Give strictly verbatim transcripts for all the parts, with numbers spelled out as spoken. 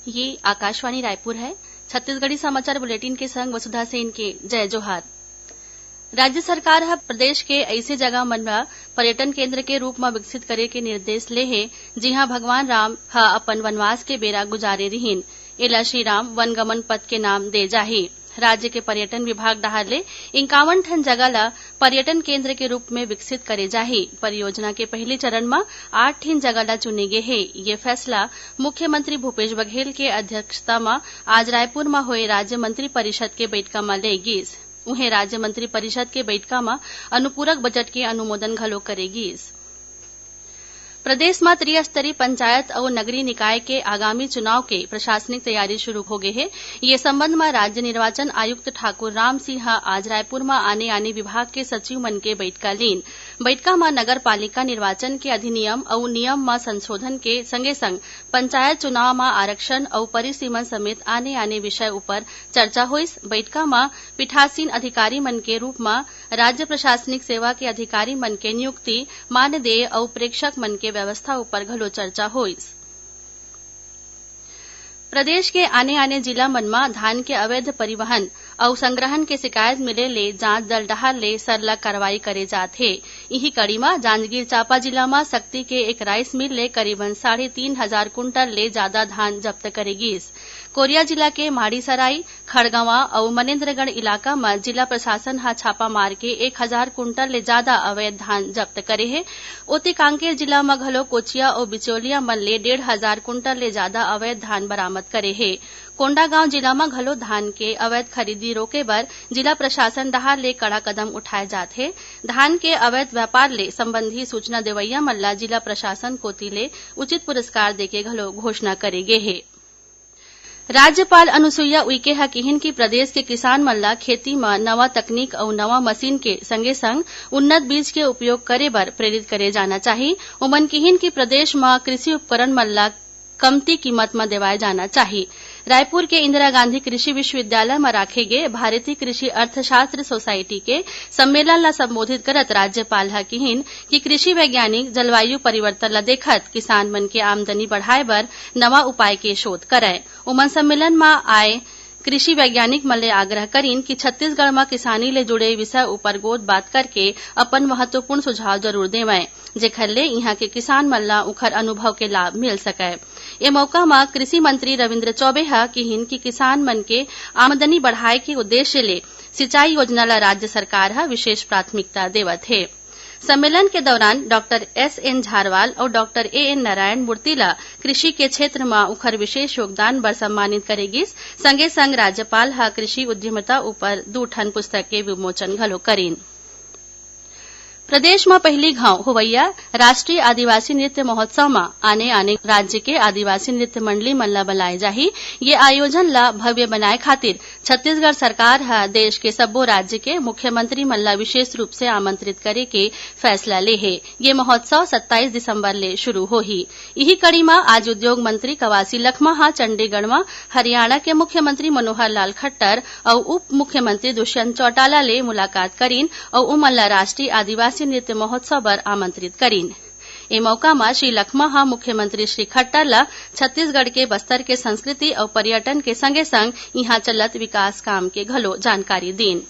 ये आकाशवाणी रायपुर है। छत्तीसगढ़ी समाचार बुलेटिन के संग वसुधा सेन के जय जोहार। राज्य सरकार ह प्रदेश के अइसे जगह मन ला पर्यटन केंद्र के रूप म विकसित करे के निर्देश ले हे, जिहां भगवान राम ह अपन वनवास के बेरा गुजारे रिहिन। एला श्री राम वनगमन पथ के नाम दे जाही। राज्य के पर्यटन विभाग डहार ले इंकावन ठन जगह ला पर्यटन केंद्र के रूप में विकसित करे जाही। परियोजना के पहिली चरण म आठ ठिन जगह ला चुने गे हे। ये फैसला मुख्यमंत्री भूपेश बघेल के अध्यक्षता म आज रायपुर म होए राज्य मंत्री परिषद के बइठका म ले गीस। उहें, राज्य मंत्री परिषद के बइठका म अनुपूरक बजट के अनुमोदन घलो करे गीस। प्रदेश म त्रिस्तरीय पंचायत अउ नगरीय निकाय के आगामी चुनाव के प्रशासनिक तैयारी शुरू हो गे हे। ये संबंध म राज्य निर्वाचन आयुक्त ठाकुर राम सिंह ह आज रायपुर म आने-आने विभाग के सचिव मन के बइठका लीन। बइठका म नगर पालिका निर्वाचन के अधिनियम अउ नियम म संशोधन के संगे-संग पंचायत चुनाव म आरक्षण अउ परिसीमन समेत आने-आने विषय उपर चर्चा होइस। बइठका म पीठासीन अधिकारी मन के रूप म राज्य प्रशासनिक सेवा के अधिकारी मन के नियुक्ति, मानदेय अउ प्रेक्षक मन के व्यवस्था उपर घलो चर्चा होइस। प्रदेश के आने-आने जिला मन म धान के अवैध परिवहन अउ संग्रहण के शिकायत मिले ले जांच दल डहार ले सरलग कार्रवाई करे जात हे। इही कड़ी म जांजगीर चांपा जिला म सक्ती के एक राइस मिल ले करीबन साढ़े तीन हजार कुंटल ले जादा धान जब्त करे गीस। कोरिया जिला के माड़ीसराई, खड़गवां अउ मनेन्द्रगढ़ इलाका म जिला प्रशासन ह छापा मार के एक हजार कुंटल ले जादा अवैध धान जब्त करे हे। ओती कांकेर जिला म घलो कोचिया अउ बिचौलिया मन ले डेढ़ हजार कुंटल ले जादा अवैध धान बरामद करे हे। कोंडागांव जिला म घलो धान के अवैध खरीदी रोके बर जिला प्रशासन डहार ले कड़ा कदम उठाए जात हे। धान के अवैध व्यापार ले संबंधी सूचना देवइया मन ला जिला प्रशासन कोति ले उचित पुरस्कार देके घलो घोषणा करे गे हे। राज्यपाल अनुसुईया उइके ह किहिन कि प्रदेश के किसान मन ला खेती म नवा तकनीक अउ नवा मशीन के संगे-संग उन्नत बीज के उपयोग करे बर प्रेरित करे जाना चाही। ओमन किहिन कि प्रदेश म कृषि उपकरण मन ला कमती कीमत म देवाए जाना चाही। रायपुर के इंदिरा गांधी कृषि विश्वविद्यालय म राखे गे भारतीय कृषि अर्थशास्त्र सोसाइटी के सम्मेलन ला संबोधित करत राज्यपाल ह किहिन कि कृषि वैज्ञानिक जलवायु परिवर्तन ला देखत किसान मन के आमदनी बढ़ाए बर नवा उपाय के शोध करय। ओमन सम्मेलन म आए कृषि वैज्ञानिक मन ले आग्रह करिन कि छत्तीसगढ़ म किसानी ले जुड़े विषय उपर गोठ बात करके अपन महत्वपूर्ण सुझाव जरूर देवंय, जेखर ले इहां के किसान मन ला उंखर अनुभव के लाभ मिल सकय। ए मौका म कृषि मंत्री रविन्द्र चौबे ह किहिन कि किसान मन के आमदनी बढ़ाए के उद्देश्य ले सिंचाई योजना ला राज्य सरकार ह विशेष प्राथमिकता देवत हे। सम्मेलन के दौरान डॉक्टर एस एन झारवाल अउ डॉक्टर ए एन नारायण मूर्ति ला कृषि के क्षेत्र म उंखर विशेष योगदान बर सम्मानित करे गिस। संगे संग राज्यपाल ह कृषि उद्यमिता उपर दू ठन पुस्तक के विमोचन घलो करिन। प्रदेश म पहिली घांव होवइया राष्ट्रीय आदिवासी नृत्य महोत्सव म आने-आने राज्य के आदिवासी नृत्य मंडली मन ल बलाए जाही। ये आयोजन ल भव्य बनाए खातिर छत्तीसगढ़ सरकार ह देश के सब्बो राज्य के मुख्यमंत्री मन ल विशेष रूप से आमंत्रित करे के फैसला ले हे। ये महोत्सव सत्ताईस दिसंबर ले शुरू होही। इही कड़ी म आज उद्योग मंत्री कवासी लखमा ह चंडीगढ़ म हरियाणा के मुख्यमंत्री मनोहर लाल खट्टर अउ उप मुख्यमंत्री दुष्यंत चौटाला ले मुलाकात करिन अउ उमन ल राष्ट्रीय आदिवासी नृत्य महोत्सव बर आमंत्रित करिन। ए मौका म श्री लखमा ह मुख्यमंत्री श्री खट्टर ल छत्तीसगढ़ के बस्तर के संस्कृति अउ पर्यटन के संगे-संग इहां चलत विकास काम के घलो जानकारी दीन।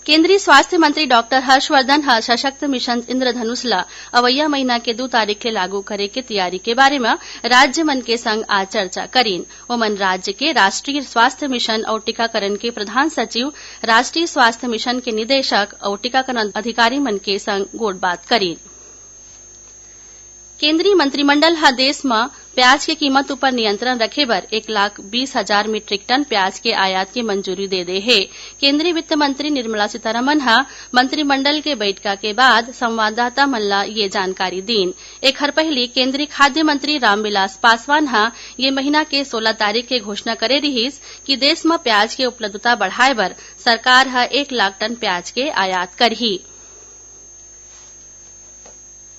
केंद्रीय स्वास्थ्य मंत्री डॉक्टर हर्षवर्धन ह सशक्त मिशन इंद्रधनुष ल अवइया महीना के दू तारीख ले लागू करे के तैयारी के बारे म राज्य मन के संग आज चर्चा करिन। ओमन राज्य के राष्ट्रीय स्वास्थ्य मिशन अउ टीकाकरण के प्रधान सचिव, राष्ट्रीय स्वास्थ्य मिशन के निदेशक अउ टीकाकरण अधिकारी मन के संग गोठबात करिन। केंद्रीय मंत्रिमंडल ह देश म प्याज के कीमत उपर नियंत्रण रखे बर एक लाख बीस हजार मीट्रिक टन प्याज के आयात के मंजूरी दे दे हे। केंद्रीय वित्त मंत्री निर्मला सीतारमण ह मंत्रिमंडल के बइठका के बाद संवाददाता मन ल ये जानकारी दीन। एखर पहिली केंद्रीय खाद्य मंत्री रामविलास पासवान ह ये महीना के सोला तारीख के घोषणा करे रिहिस कि देश म प्याज के उपलब्धता बढ़ाए बर सरकार ह एक लाख टन प्याज के आयात करही।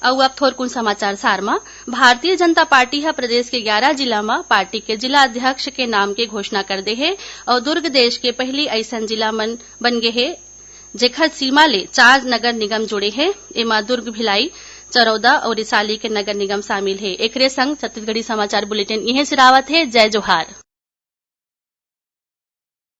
अउ अब थोरकुन समाचार सार म। भारतीय जनता पार्टी ह प्रदेश के ग्यारह जिला म पार्टी के जिला अध्यक्ष के नाम के घोषणा कर दे हे अउ दुर्ग देश के पहिली अइसन जिला मन बन गे हे, जेखर सीमा ले चार नगर निगम जुड़े हे। एमा दुर्ग भिलाई, चरौदा और रिसाली के नगर निगम शामिल हे। एकरे संग छत्तीसगढ़ी समाचार बुलेटिन इहें सिरावत हे। जय जोहार।